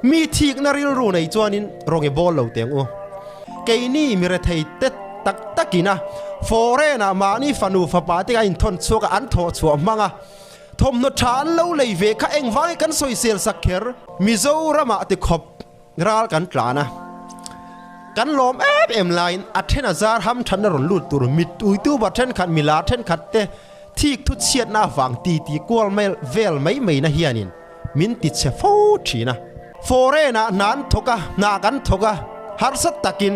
Mi thikna rilru nei chuanin rawng i bawl lo teng u. Keini mi rethei te tak takina foreign-ah mahni fanu fapa te a inthawn chhuak a, an thawh chhuah hmang a, thawmhnaw tha an lo lei ve kha engvangin kan sawisel sak kher? Mizoramah ti khawp ral kan tlan a, kan lawm em em laiin a then a zar ham thatna rawn lut tur mit uituber thenkhat mi lar thenkhat te thik thu chhiatna avang titi kual vel mai mai na hianin min ti chhe fo thin a. Foreign-ah hna an thawk a, hna kan thawk a, harsa takin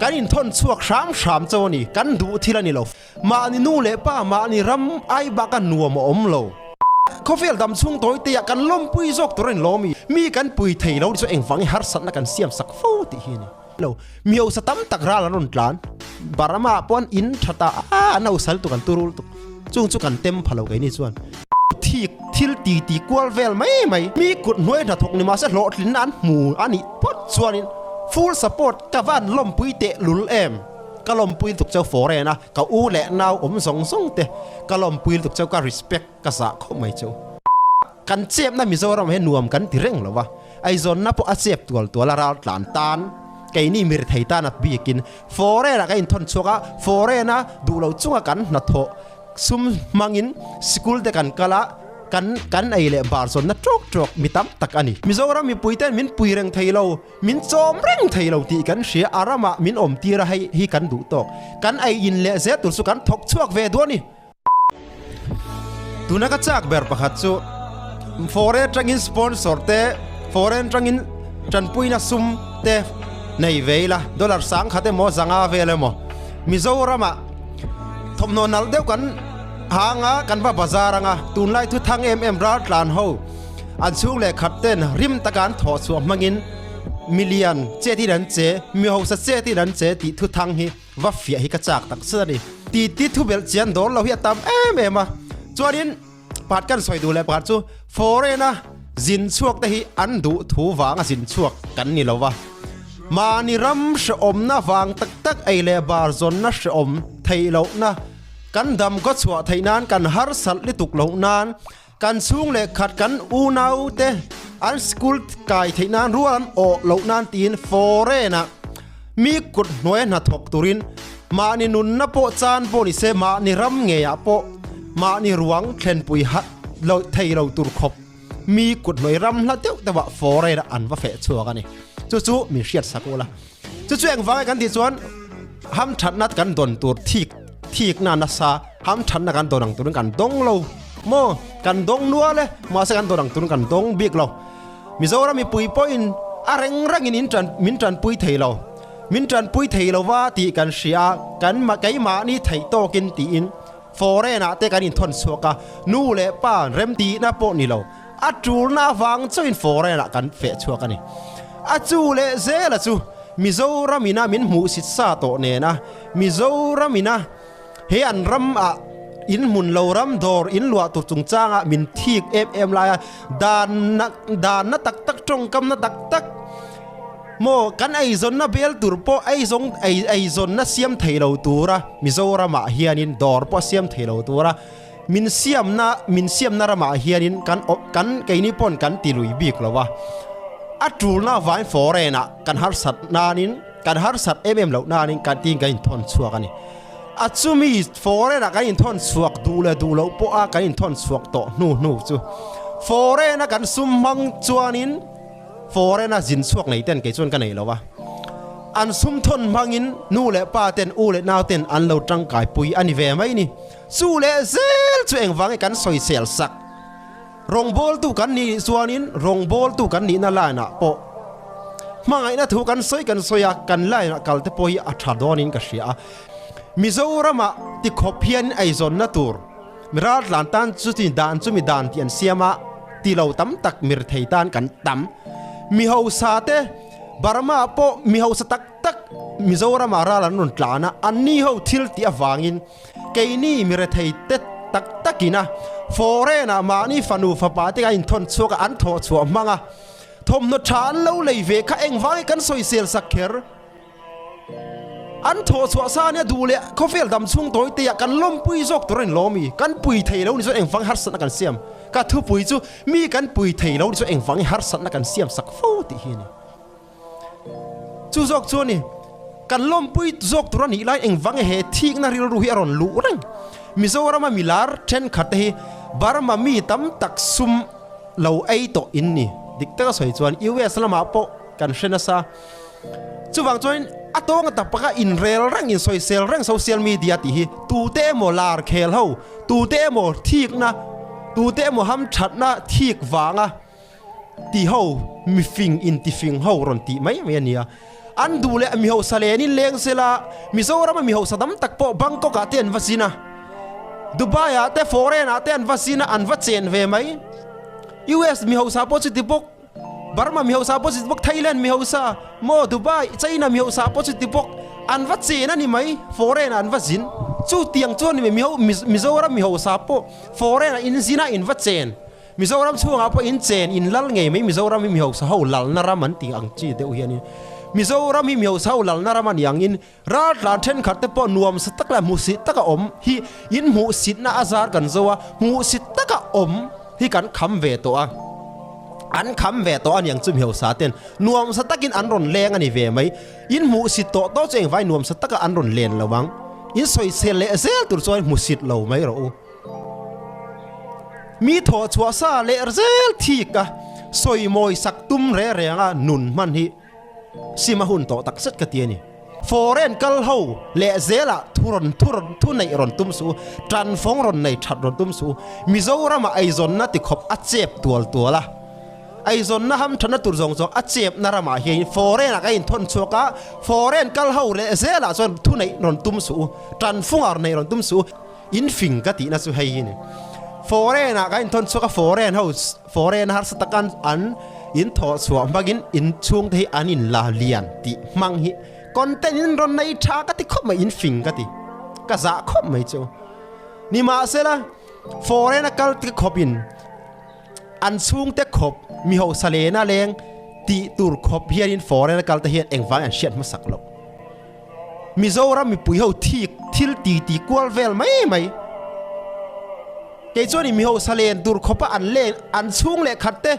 kan inthawn chhuak hram hram chauh a ni, kan duh thil a ni lo. Mahni nu leh pa, mahni ram ai baka nuam a awm lo. Khawvel dam chhung tawi te ah kan lawmpui zawk tur a ni lo mi? Mi kan pui thei lo ni chu engvangin harsatna kan siam sak fo tih hi a ni lo. Mi hausa tam tak ral an rawn tlan. Burma ah pawh an in tha ta a, an hausa lutuk an turul tuk. Chung chu kan tem pha lo keini chuan. Thik thil ti ti kual vel mai mai. Mi kut hnuai hnathawk ni mahse hlawhtlinna an hmu a nih phawt chuanin full support ka van lawmpui teh lul em. Ka lawmpui lutuk cheu foreign a, ka u leh nau awm zawng zawng te ka lawmpui lutuk cheu ka respect ka zah khawp mai cheu. Kan chepna Mizoram hi nuam kan ti reng lo a, Aizawnna pawh a chep tual tual a ral tlan tan keini mir thei tan a bikin foreign ah ka inthawn chhuak a, foreign a duh lo chunga kan hnathawh sum hmangin sikul te kan kal a, kan kan ei leh bar zawnna tawk tawk mi tam tak a ni. Mizoram mipui ten min pui reng thei lo. Min chawm reng thei lo tih kan hria, a ramah min awm tir a hei hi kan duh tawk. Kan ei in leh zel tur chu kan thawk chhuak ve duh a ni. Tuna ka chak ber pakhat chu foreign atangin sponsor te, foreign atangin tanpuina sum te nei ve ila, dollar sangkhat emaw zanga vel emaw Mizoramah thawmhnaw nalh deuh kan hang a, kan va bazar anga tunlai thu thang em em raltlan ho, An chhung leh khat ten rim taka an thawh chhuah hmangin milian che tin an che, mi hausa che tin an che tih thu thang hi va fiah hi ka chak tak zet a ni. Ti ti thu belh chian dawr lo hi a tam em em a. Chuanin pakhat kan sawi duh leh pakhat chu foreign a zin chhuak te hi an duh thu vanga zin chhuak kan ni lo va. Mahni ram hrehawmna vang tak tak ei leh bar zawnna hrehawm theih lohna kan dam kaw chhuah theih nan kan harsat lutuk loh nan Kan chhung leh khat kan unau te an school kai theih nan rual an awh loh nan tiin foreign ah mi kut hnuai hna thawk turin mahni nunna pawh chan pawh ni se mahni ram ngei ah pawh mahni ruang thlenpui hat lo thei lo tur khawp mi kut hnuai ram hla deuh deuh ah foreign ah an va feh chhuak a ni. Chu chu min hriat sak ula. Chu chu engvang e kan tih chuan hamthatna kan dawn tur thik thikna nasa hamthatna kan dawn ang turin kan dawng lo maw kan dawng nual e mahse kan dawn ang turin kan dawng bik lo Mizoram mipui pawhin a reng rengin in tan min tanpui thei lo min tanpui thei lo va tih kan hria kan keimahni theih tawkin tiin foreign ah te kan inthawn chhuak a nu leh pa remtihna pawh ni lo. A tulna avang chauhin foreign ah kan feh chhuak a ni. A chu leh zela chu Mizoram ina min hmuhsit sa tawh nena Mizoram ina he an ram ah in hmun lo ram dawr in luah tur chungchang ah min thik em em lai a, dan na dan na tak tak tawngkam na tak tak maw kan eizawnna bel tur pawh eizawng ei eizawnna siam thei lo tura Mizoram ah hianin dawr pawh siam thei lo tura Min siamna min siamna ramah hianin kan kan keini pawn kan ti lui bik lo a, a tulna avangin foreign ah kan harsat nanin kan harsat em em loh nanin kan tiin kan inthawn chhuak a ni. A chumi foreign ah kan inthawn chhuak duh leh duh loh pawh a kan inthawn chhuak tawh hnu hnu chu foreign a kan sum hmang chuanin foreign a zin chhuak nei ten kei chuan ka nei lo a, an sum thawn hmangin nu leh pa ten u leh nau ten an lo tangkai pui a ni ve mai ni. Chu leh zel chu engvang nge kan sawisel sak? Rawngbawltu kan nih chuanin rawngbawltu kan nihna line ah pawh hmangaihna thu kan sawi kan sawi a, kan line ah kal te pawh hi a tha dawnin ka hria a. Mizoramah tikhawp hian eizawnna tur mi raltlan tan chu chi dan chu mi dan tih an siam a, ti lo tam tak mi rethei tan kan tam. Mi hausa te Burma ah pawh mi hausa tak tak Mizoramah ral an rawn tlan a, anni ho thil tih avangin Keini mi rethei te tak takin a foreign ah mahni fanu fapa te a inthawn chhuak a an thawh chhuah hmang a, thawmhnaw tha an lo lei ve kha engvang nge kan sawisel sak kher? An thawh chhuah sa ania duh leh khawvel dam chhung tawi te ah kan lawmpui zawk tur a ni lawmi? Kan pui thei lo ni chuan engvang harsatna kan siam? Ka thupui chu mi kan pui thei lo ni chu engvangin harsatna kan siam sak fo tih hi a ni. Chu zawk chu a ni. Kan lawmpui zawk tur a nih lai engvang he thikna rilru hi a rawn luh reng. Mizorama milar thenkhat te hi Burma mi tam tak sum lo ei tawh in ni. Dik taka sawi chuan US lamah pawh kan hre nasa. Chuvang chuan a tawng a tak paka inrel reng, insawisel reng social media tih hi tute emaw lar khel ho, tute emaw thikna, tute emaw hamthatna thik vanga ti ho mifing intifing ho rawn tih mai mai a nia. An duh leh mi hausa lenin leng sela Mizorama mi hausa tam tak pawh Bangkok ah te an va zin a, Dubai ah te foreign ah te an va zin a, an va chen ve mai. US mi hausa pawh chuti bawk, Burma mi hausa pawh chuti bawk, Thailand mi hausa maw Dubai, China mi hausa pawh chuti bawk an va chen a ni mai, foreign ah an va zin. Chutiang chuan Mizoram mi hausa pawh foreign ah in zin a in va chen. Mizoram chhungah pawh in chen in lal ngei mai Mizoram hi mihausa ho lalna ram an tih ang chi deuh hianin Mizoram hi mihausa ho lalna ram a ni angin raltlan thenkhat te pawh nuamsa tak leh hmuhsit taka awm hi in hmuhsitna a zar kan zo a, hmuhsit taka awm hi kan kham ve tawh a, an kham ve tawh a niang chu mihausa ten nuamsa takin an rawn leng a ni ve mai, in hmuhsit tawh tawh chu engvai nuamsa taka an rawn len lo ang, in sawisel leh zel tur chuan hmuhsit lo mai rawh u. Mi thawh chhuah sa leh zel thik a, sawi mawi sak tum re reng a nun hman hi sim a hun tawh tak zet ka ti a ni. Foreign kal ho leh zelah thu rawn thu rawn thu neih rawn tum suh u, tanfawng rawn nei that rawn tum suh u. Mizorama eizawnna ti khawp a chep tual tual a, eizawnna hamthatna tur zawng zawng a chepna ramah hian foreign ah ka inthawn chhuak a, foreign kal ho leh zelah chuan thu neih rawn tum suh u, tanfung ah rawn neih rawn tum suh u. In fing ka tihna chu hei hi ni. Foreign ah kan inthawn chhuak a, foreign ho foreign harsa tak an an in thawh chhuah hmangin in chhungte hi an in la lian tih hmang hi content in rawn nei tha ka ti khawp mai, in fing ka ti, ka zah khawp mai chu. Nimahsela foreign a kal te khawp in an chhungte khawp mi hausa lena leng tih tur khawp hianin foreign a kal te hian engvang an hriat hmasak loh. Mizoram mipui ho thik thil ti ti kual vel mai mai. Kei chuan i mihosa len tur khawpa an len an chhung leh khat te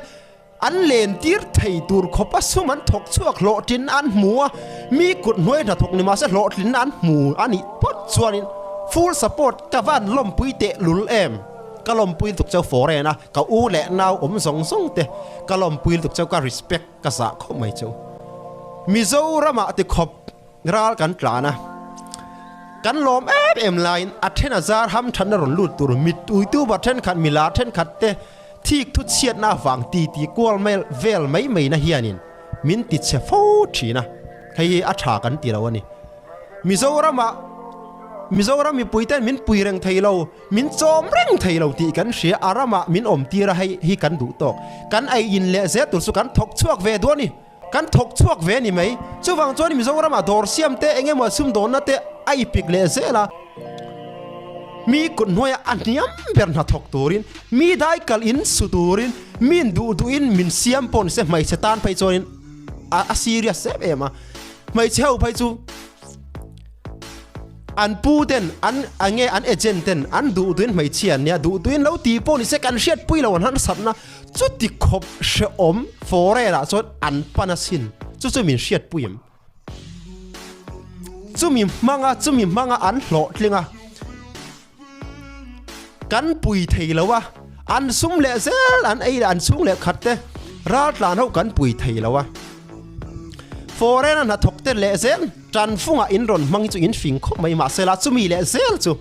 an len tir thei tur khawpa sum an thawk chhuak hlawhtlin an hmu a, mi kut hnuai hnathawk ni mahse hlawhtlin an hmu a nih phawt chuanin full support ka van lawmpui teh lul em. Ka lawmpui lutuk cheu foreign a ka u leh nau awm zawng zawng te ka lawmpui lutuk cheu ka respect. Ka zah khawp mai chu. Mizoramah ti khawp ral kan tlan a, kan lawm em em laiin a then a zar ham thatna rawn lut tur mit uituber thenkhat milar thenkhat te thik thu chhiatna avang ti ti kual vel mai mai na hianin min ti chhe fo thin a, hei hi a tha kan ti lo a ni. Mizoramah Mizoram mipui ten min pui reng thei lo. Min chawm reng thei lo tih kan hria, a ramah min awm tir a, hei hi kan duh tawk. Kan ei in leh zel tur chu kan thawk chhuak ve duh a ni. Kan thawk chhuak ve a ni mai. Chuvang chuan Mizoramah dawr siam te, eng emaw sumdawnna te a ipik leh zel a. Mi kut hnuaiah a hniam ber hna thawk turin, mi dai kal in su turin, min duh duhin min siam pawh ni se hmeichhe tan phei chuanin a serious em em a. Hmeichhe ho phei chu. An pu ten an a nge an agent ten an duh duhin hmeichhia an nia duh duhin lo ti pawh ni se kan hriatpui lo an harsatna chuti khawp hrehawm foreign ah chuan an pan asin chu chu min hriatpui em chumi hmanga chumi hmanga an hlawhtling a kan pui thei lo a an sum leh zel an ei leh an chhung leh khat te raltlan ho kan pui thei lo a foreign a hnathawk te leh zel tanfungah in rawn hmang hi chu in fing khawp mai mahse la chumi leh zel chu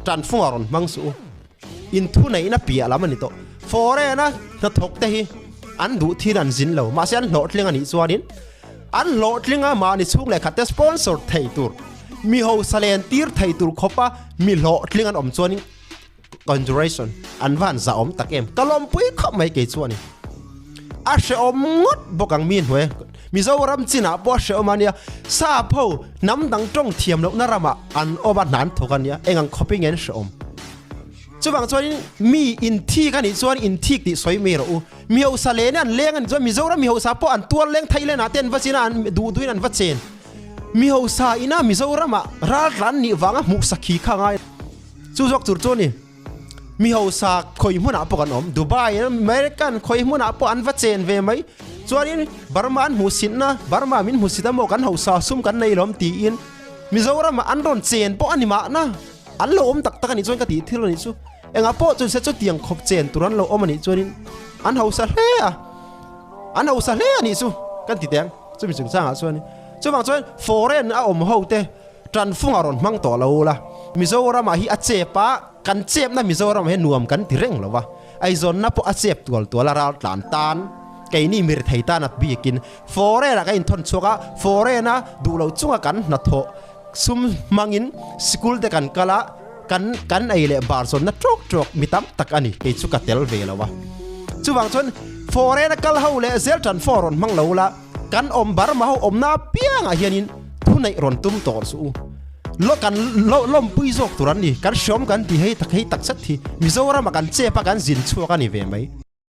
tanfungah rawn hmang suh u in thu neihna piah lam a ni tawh foreign a hnathawk te hi an duh thin an zin lo mahse an hlawhtling a nih chuanin An hlawhtling a mahni chhung leh khat te sponsor thei tur, mi hausa len tir thei tur khawpa mi hlawhtling an awm chuanin conjuration an va han zahawm tak em. Ka lawmpui khawp mai kei chuanin. A hrehawm ngawt bawk ang mi hnuai Mizoram chinah pawh a hrehawm a nia, sap ho hnam dang tawng thiam lohna ramah an awm a hna an thawk a nia, eng ang khawpin nge an hrehawm. Chuvang chuanin mi inthik a nih chuan inthik tih sawi mai rawh u. Mi hausa leh an leng a nih chuan Mizoram mi hausa pawh an tuar leng Thailand ah te an va chin a an duh duhin an va chen. Mi hausa ina Mizoram ah raltlan nih vanga hmuh sakhi kha ngai. Chu zawk tur chu a ni. Mi hausa khawi hmunah pawh kan awm, Dubai, American khawi hmunah pawh an va chen ve mai. Chuanin Burma an hmuhsitna, Burma min hmuhsit a maw kan hausa sum kan nei lawm tiin Mizoramah an rawn chen pawh a ni mahna. An lo awm tak tak a nih chuan ka tih thil a nih chu. Engah pawh chun se chutiang khawp chen tur an lo awm a nih chuanin an hausa hle a, an hausa hle a nih chu kan ti teh ang chumi chungchangah chuan. Chuvang chuan foreign a awm ho te tanfung a rawn hmang tawh lo la, Mizoramah hi a chep a, kan chepna Mizoramah hian nuam kan ti reng lo va, eizawnna pawh a chep tual tual a ral tlan tan keini mirthei tan a bikin foreign ah kan inthawn chhuak a, foreign a duh loh chunga kan hnathawh Sum hmangin sikul te kan kal a, kan kan ei leh bar zawnna tawk tawk mi tam tak a ni, kei chu ka tel ve lo a. Chuvang chuan foreign a kal ho leh zel tan fawr rawn hmang lo la, kan awm Burma ho awmna apiangah hianin thu neih rawn tum tawh suh u. Lo kan lo lawmpui zawk tur an ni, kan hriawm kan ti hei tak hei tak zet hi Mizorama kan chep a kan zin chhuak a ni ve mai.